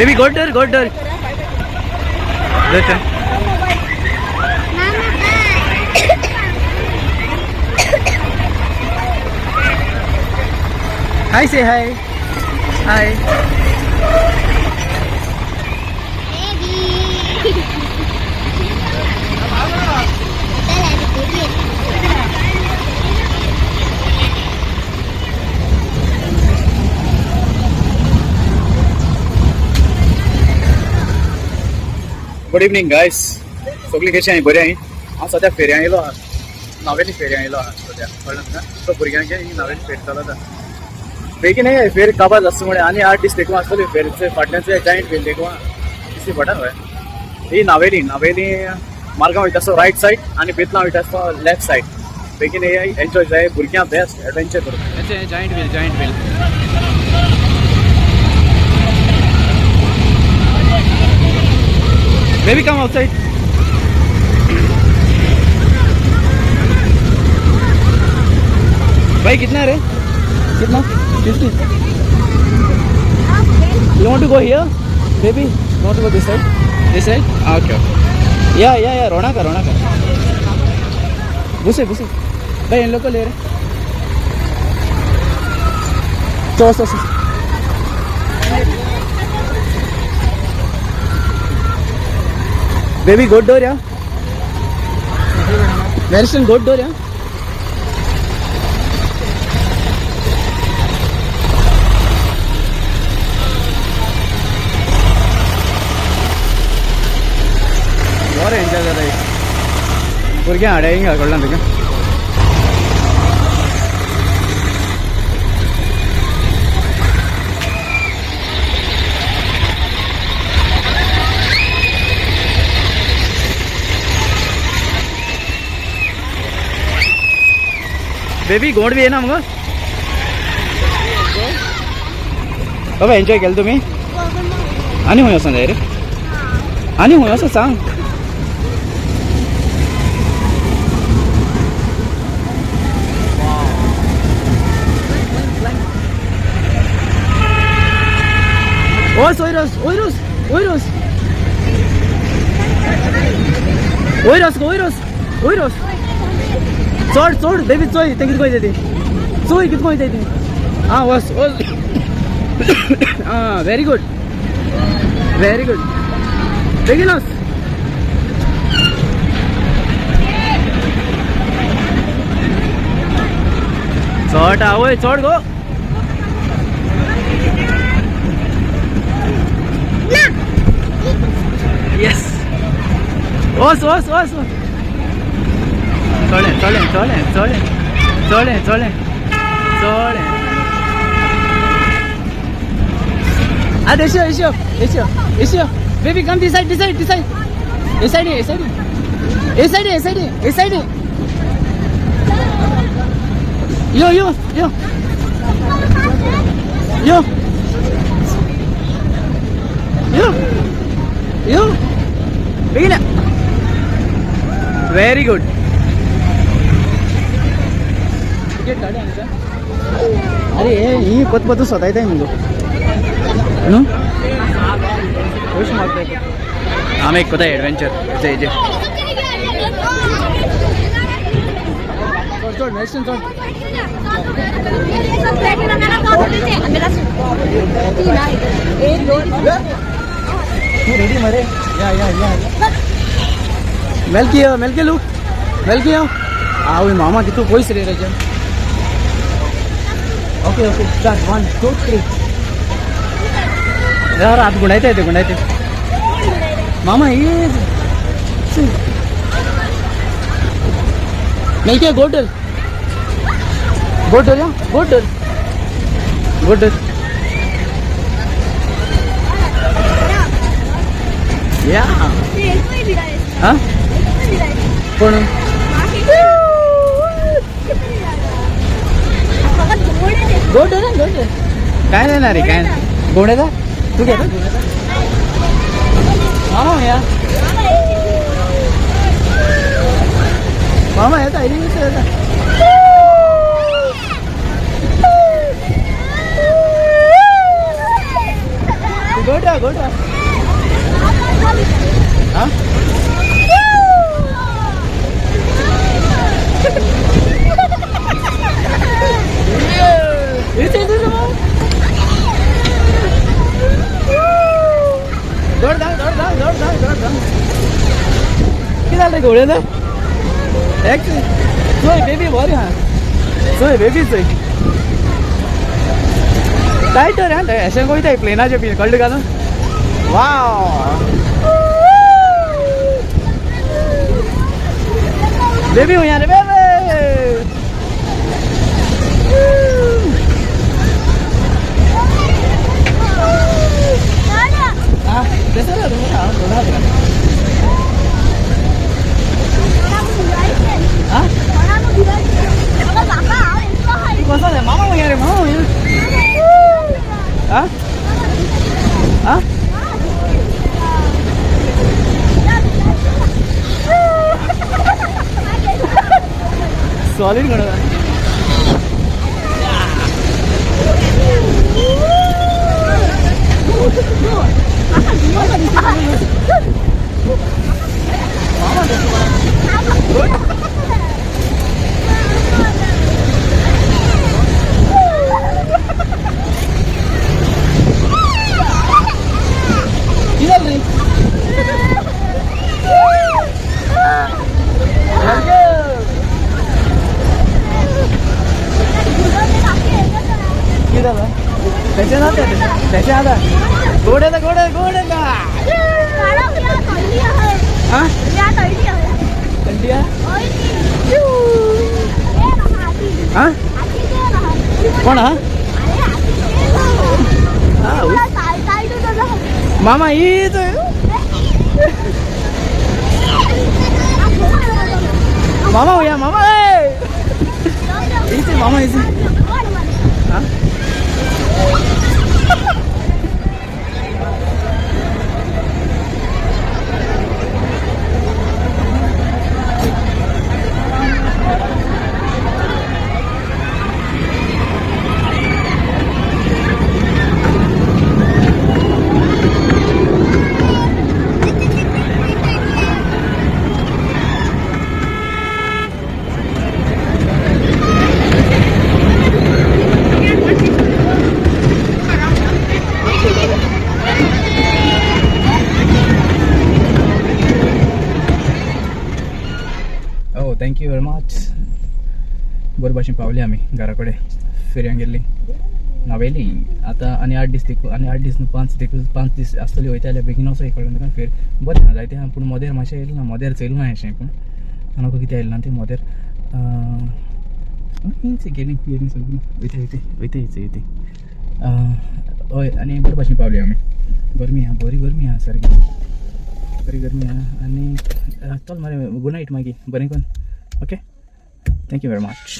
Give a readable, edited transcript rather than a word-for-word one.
Baby गोड धर, गोड धर. धर. Hi, say hi. Hi. Good evening guys, सगळी कशी आहाय? बरी आहाय. हांव सद्या फेरयां येयलो आहा, नावेली फेरयां येयलो आहा सद्या, कळ्ळें तुका? सो भुरग्यांचे ही नावेली फेर चलत आहा. बेगीन हे फेर काबार आसता म्हळ्यार आनी 8 दीस देखूं आसतली फेरीचे फाटल्यान जायंट व्हील देखूं दिसली पडटा न्हय. ही नावेली, नावेली मार्गांव वयता आसतो रायट सायड आनी बेतला वयता आसतो लेफ्ट सायड. बेगीन हे एन्जॉय जाय भुरग्यां, बेस्ट एडवेंचर करूं. Giant wheel, giant wheel. Baby, come outside. भाई कितना रे? कितना? 50. You want to go here, baby? You want to go this side? This side? Okay, okay. Yeah, yeah, yeah. रोना का, रोना का. घुसे, घुसे. भाई इन लोग को ले रहे. चलो, चलो, चलो. Baby, good door, yeah. Maristan, good door, yeah. बरें एन्जॉय जाता भुरग्यां हाडे हिंगा, कळ्ळें तुका? बेबी गोड बी येना मगो बाबा? एन्जॉय केलं तुमी? आनी खंय वचों जाय रे? आनी खंय वचों सांग. वच वयर वच, वयर वच, वयर वच, वयर वच गो, वयर वच, वयर वच. चड, चड बेबी, चोय तें कितें वयता ती, चोय कितें वयता ती. आं, वच वच. आं, व्हेरी गुड, व्हेरी गुड. बेगीन वच. चड आवय, चड गो. येस, वच वच वच. चले चले चले चले चले चले चले. Ah, Desio, Desio, Desio, Desio. Baby, come this side, this side, this side. This side, this side. This side, this side, this side. Yo, yo, yo. Yo. Yo. Yo. Begin. Very good. Ticket काढ. अरे ही पत पत स्वतः मुगो न्हू? पयशे मागता. आमी एक कोता एडवेंचर हेजे. चड चड मेळशन, चड. तू रेडी मरे? या या या. मेलकी मेलकी लूक मेलकी. आवय मामा, कितू पयस रे रेजन. Okay okay, start. 1 2 3. यार आत गुंडायते ते, गुंडायते मामा. ही मेलकी, गोडल गोडल या, गोडल गोडल या. हा कोण? गोड ना, गोड काय नाही ना रे, काय नाही. गोड आहे का? तू घेता मामा? या मामा, येता येता. गोड. गोडा गोडा. हा, इथे इथे दौड धाव, दौड धाव, दौड धाव, दौड धाव. कितें जालें रे घोवळे? एक चोय बेबी बरी आहा, चोय बेबी चोय. टायट रे, अशें वयताय प्लेनाचे बी, कळ्ळें का न्हू? वाव, बेबी हुया रे बेबी. Ah, हा. कसो जाय मामा हुया रे, मामा हुया. हा हा, सॉलिड म्हणत. कितें जालें रे? कितें जालें? तेचें ना, तें तेचें आतां गोड येता, गोड गोड येता. हा, थंडी. हा, कोण? हा हा, मामा हीच. मामा होया, मामा इथे, मामा इथे. हा. Oh, thank you very much. बरे भाशेन पावली आमी घरा कडेन. फेरयां गेल्ली नावेली आतां आनी 8 दीस देखून, आनी 8 दीस न्हू, 5 देखून, 5 दीस आसतली. वयता जाल्यार बेगीन वचो, कळ्ळें तुका? फेर बरें आहा, जायते आहा, पूण मोदेर मातशें येयलें ना, मोदेर चयलें ना अशें. पूण आनी कितें आयलें ना तें मोदेर. हीच गेली गेली सगळीं. वयता वयता वयता वयता. हय, आनी बरे भाशेन पावली आमी. गरमी आहा, बरी गरमी आहा, सारकी बरी गरमी आहा. आनी चल मरे, गुड नायट मागीर, बरें कोन. Okay, thank you very much.